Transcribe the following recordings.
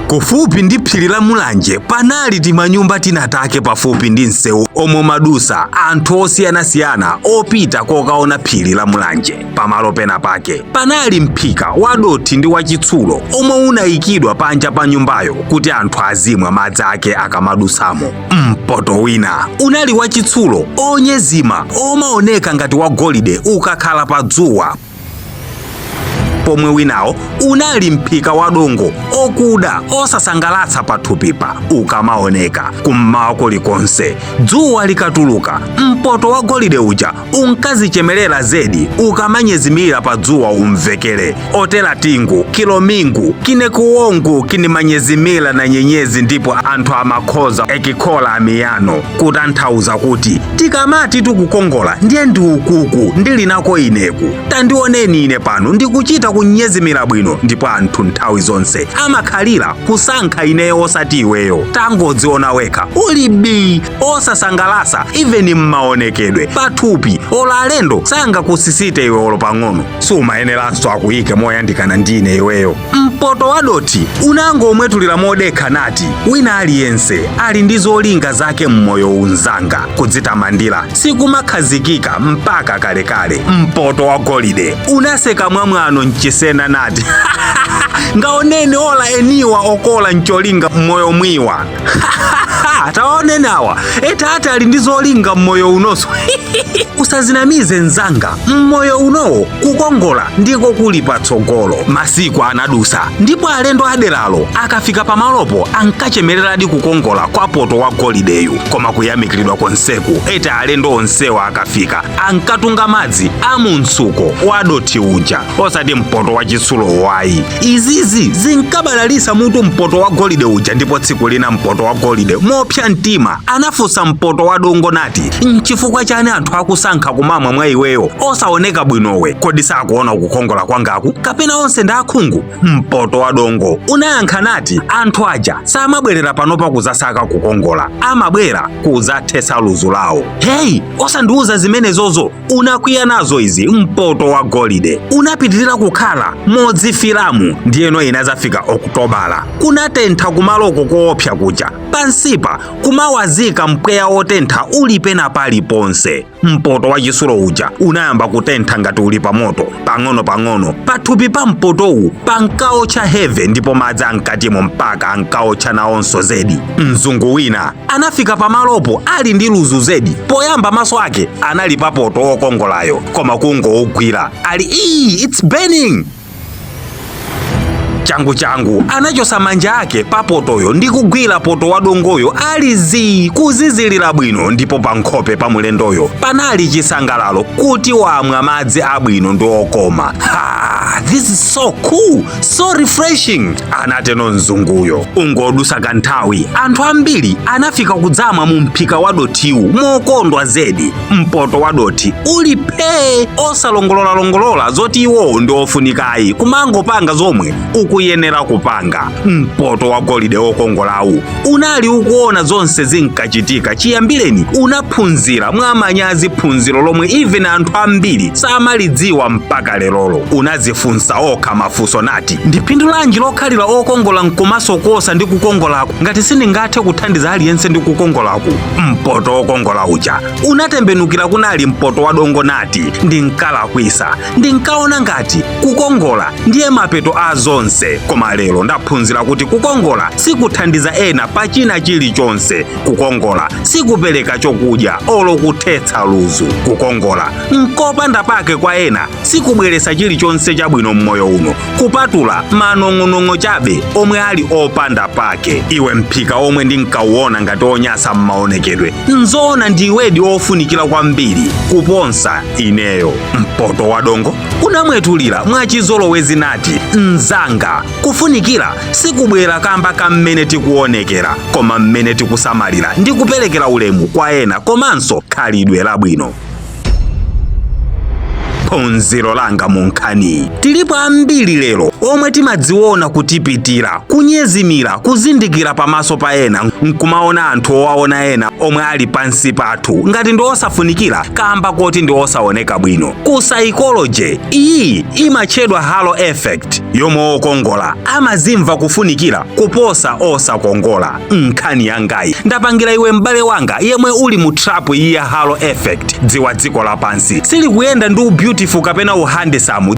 Kufupi ndi phiri la Mulanje panali timanyumba tinatake pafupi ndi msewu omwe madusa anthu osiyanasiyana opita kokaona phiri la Mulanje. Pamalo pena pake panali mphika wadothi ndi wachitsulo omwe unayikidwa panja pa nyumbayo kuti anthu azimwa madzi ake akamadusamo. Mpoto wina unali wachitsulo onyezima omaoneka ngati wagolide ukakhala pa dzuwa, pomwe winawo unali mphika wadongo okuda osasangalatsa pathupipa ukamaoneka kummawa kulikonse. Dzuwa likatuluka, mpoto wa golide uja unkazichemerera zedi ukamanyezimira pa dzuwa, umvekere otela tingu kilomingu kinekuwongu kinimanyezimira na nyenyezi, ndipo anthu amakhoza ekikhola amiyano, kutanthauza kuti tikamati tikukongola ndiye ndi ukuku ndili nako ineku, tandioneni ine pano ndikuchita kunyezimira bwino, ndipo anthu nthawi zonse amakhalira kusankha ineyo osati iweyo. Tangodziona wekha uli bi osasangalasa even m'maonekedwe pathupi, olo alendo sangakusisite iwe olo pang'ono, sumayeneranso akuyike moyandikana ndine iweyo. Mpoto wadothi unangomwetulira modekha nati, "Wina aliyense ali ndi zolinga zake mmoyo unzanga, kudzitamandira sikumakhazikika mpaka kalekale." Mpoto wa golide unaseka mwamwano mchisena nati, "Ngaoneni ola eniwa okola ncholinga mmoyo mwiwa, taoneni awa etati ali ndi zolinga mmoyo unonso. Usazinamize mzanga, mmoyo unowo kukongola ndiko kuli patsogolo." Masiku anadusa ndipo alendo aderalo akafika pamalopo ankachemereradi kukongola kwa poto wa golideyu. Koma kuyamikiridwa konseku, ete alendo onsewa akafika ankatunga madzi amumtsuko wa dothi uja, osati mpoto wa chitsulo wayi. Izizi zinkabalalisa mutu mpoto wa golide uja, ndipo tsiku lina mpoto wa golide mopsa mtima anafunsa mpoto wa dongo nati, "Nchifukwa chani anthu akusankha kumamwa mwa iweyo osaoneka bwinowe? Kodi sakuona kukongola kwangaku, kapena onse ndi akhungu?" Mpoto wa dongo unayankha nati, "Anthu aja samabwerera panopa kuzasaka kukongola, amabwera kuzathetsa ludzu lawo." "Heyi, osandiuza zimenezozo!" Unakwiya nazo izi mpoto wa golide. Unapitirira kukhala modzifilamu. Ndiyeno inazafika Okutobala, kunatentha kumaloko koopsa kuja, pansipa kumawazika mpweya wotentha uli pena paliponse. Mpoto wa chitsulo uja unayamba kutentha ngati uli pa moto pang'ono-pang'ono. Pathupi pa mpotowu pankaotcha heavy, ndipo madzi ankatimo mpaka ankaotcha nawonso zedi. Mzungu wina anafika pamalopo ali ndi ludzu zedi. Poyamba maso ake anali pa poto wokongolayo, koma kungougwira ali, "Ii, it's burning!" Changu changu anachosa manja ake pa potoyo ndi kugwira poto wa dongoyo ali zii kuzizilira bwino, ndipo pa nkhope pa mulendoyo panali chisangalalo kuti wamwa madzi abwino ndi okoma. "Ha, this is so cool, so refreshing," anateno mzunguyo. Ungodusa kanthawi, anthu ambiri anafika kudzamwa mu mphika wa dothiwu mokondwa zedi. Mpoto wa dothi uli phee, osalongololalongolola zoti iwowo ndi ofunikayi, kumangopanga zomwe ukuyenera kupanga. Mpoto wa golide wokongolawu unali ukuona zonse zinkachitika. Chiyambireni unaphunzira mwamanyazi phunziro lomwe even anthu ambiri samalidziwa mpaka lerolo. Unazifunsa okha mafunso nati, "Ndi phindu lanji lokhalira okongola nkumasokosa ndi kukongolako ngati sindingathe kuthandiza aliyense ndi kukongolaku?" Mpoto wokongola uja unatembenukira kunali mpoto wa dongo nati, "Ndinkalakwisa, ndinkaona ngati kukongola ndiye mapeto a zonse, koma lero ndaphunzira kuti kukongola sikuthandiza ena pa china chilichonse. Kukongola sikupereka chokudya olo kuthetsa ludzu. Kukongola nkopanda pake kwa ena, sikubweretsa chilichonse chabwino mmoyo uno kupatula manong'onong'o chabe omwe ali opanda pake. Iwe mphika omwe ndinkauona ngati onyasa m'maonekedwe, nzoona ndiwedi ofunikira kwambiri kuposa ineyo." Mpoto wa dongo unamwetulira mwachizolowezi nati, "Mzanga, kufunikira sikubwera kamba ka mmene tikuonekera, koma mmene tikusamalira ndi kuperekera ulemu kwa ena komanso khalidwe labwino." Phunziro langa mu nkhaniyi, tilipo ambiri lero omwe timadziona kutipitira, kunyezimira, kuzindikira pamaso pa ena, nkumaona anthu owaona ena omwe ali pansi pathu ngati ndi osafunikira kamba koti ndi osaoneka bwino. Ku psychology iyi imatchedwa halo effect, yomwe okongola amazimva kufunikira kuposa osakongola. Nkhani yangayi ndapangira iwe m'bale wanga yemwe uli mu trap iyi ya halo effect. Dziwa, dziko lapansi silikuyenda ndi ubeautiful kapena uhandsome.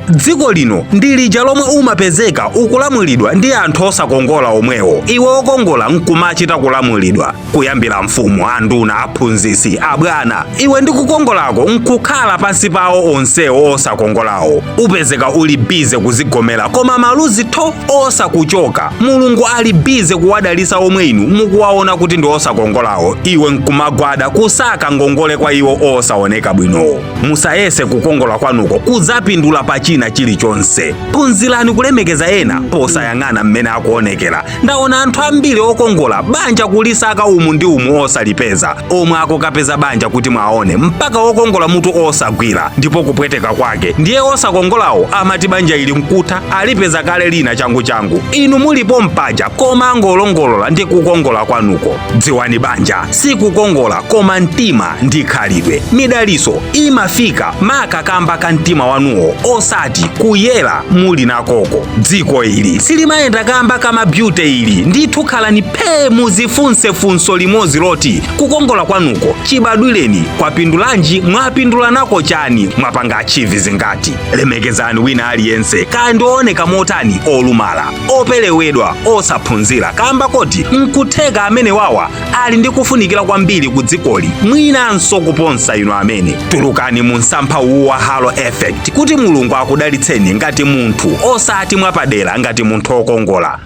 Dziko lino ndi lija lomwe umapezeka ukulamulidwa ndi anthu osakongola omwewo, iwe okongola nkumachita kulamulidwa, kuyambira mfumu, anduna, aphunzitsi, abwana, iwe ndi kukongolako nkukhala pansi pawo onsewo osakongolawo. Upezeka uli busy kuzigomera, koma maluzi tho osakuchoka. Mulungu ali busy kuwadalitsa omwe inu mukuwaona kuti ndi osakongolawo, iwe nkumagwada kusaka ngongole kwa iwo osaoneka bwinowo. Musayese kukongola kwanuko kudzapindula pa china chilichonse. Phunzirani kulemekeza ena posayang'ana mmene akuonekera. Ndaona anthu ambiri okongola banja kulisaka umu ndi umu osalipeza, omwe akukapeza banja kuti mwaone mpaka okongola mutu osagwira, ndipo kupweteka kwake ndiye osakongolawo amati banja ili mkutha, alipeza kale lina changu changu, inu mulipo mpaja, koma angolongolola ndi kukongola kwanuko. Dziwani, banja sikukongola koma mtima ndi khalidwe. Midaliso imafika maka kamba ka mtima wanuwo, osati kuyera muli nakoko. Dziko ili silimayenda kamba kama beauty ili ndithu. Khalani phee, muzifunse funso limodzi loti kukongola kwanuko chibadwireni kwapindulanji? Mwapindula nako chani? Mwapanga achieve zingati? Lemekezani wina aliyense, kaya ndiooneka motani, olumala, operewedwa, osaphunzira, kamba koti nkutheka amene wawa ali ndi kufunikira kwambiri ku dzikoli, mwinanso kuposa inu amene. Tulukani mu msampha uwu wa halo effect kuti Mulungu akudalitseni ngati munthu, osati mwapadera ngati munthu okongola.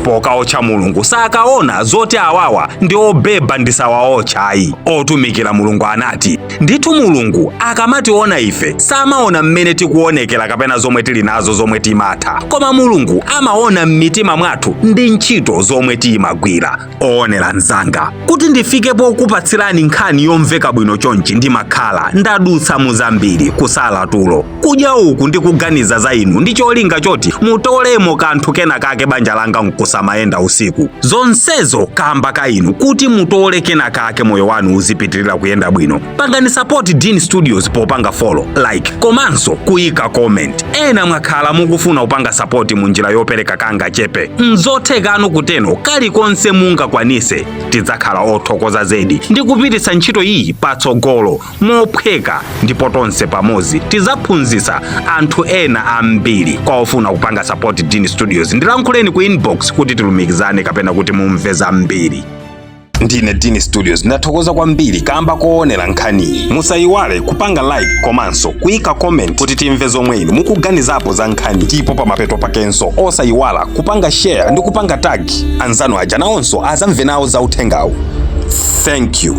Pokaotcha Mulungu sakaona zoti awawa ndi obeba ndisawaotcha, ayi. Otumikira Mulungu anati ndithu Mulungu akamationa ife samaona mmene tikuonekera kapena zomwe tili nazo, zomwe timatha, koma Mulungu amaona m'mitima mwathu ndi ntchito zomwe timagwira. Oonera mzanga, kuti ndifike pokupatsirani nkhani yomveka bwino chonchi, ndimakhala ndadutsa mu zambiri, kusala tulo, kudya uku ndi kuganiza za inu ndi cholinga choti mutolemo kanthu kena kake. Banja langa nkusamayenda usiku, zonsezo kamba ka inu, kuti mutole kena kake, moyo wanu uzipitirira kuyenda bwino. Pangani support Dean Studios popanga follow, like komanso kuyika comment. Ena mwakhala mukufuna kupanga support mu njira yopereka kanga chepe, nzothekanu kuteno. Kalikonse mungakwanise, tidzakhala othokoza zedi ndi kupititsa ntchito iyi patsogolo mophweka, ndipo tonse pamodzi tidzaphunzitsa anthu ena ambiri. Kwa ofuna kupanga support Dean Studios, ndilankhuleni ku inbox kuti tilumikizane kapena kuti mumve zambiri. Ndine Dean Studios, ndathokoza kwambiri kamba koonera nkhaniyi. Musayiwale kupanga like komanso kuyika comment kuti timve zomwe inu mukuganizapo za nkhani, ndipo pamapeto pakenso osayiwala kupanga share ndi kupanga tag anzanu aja, nawonso azamve nawo za uthengawu. Thank you.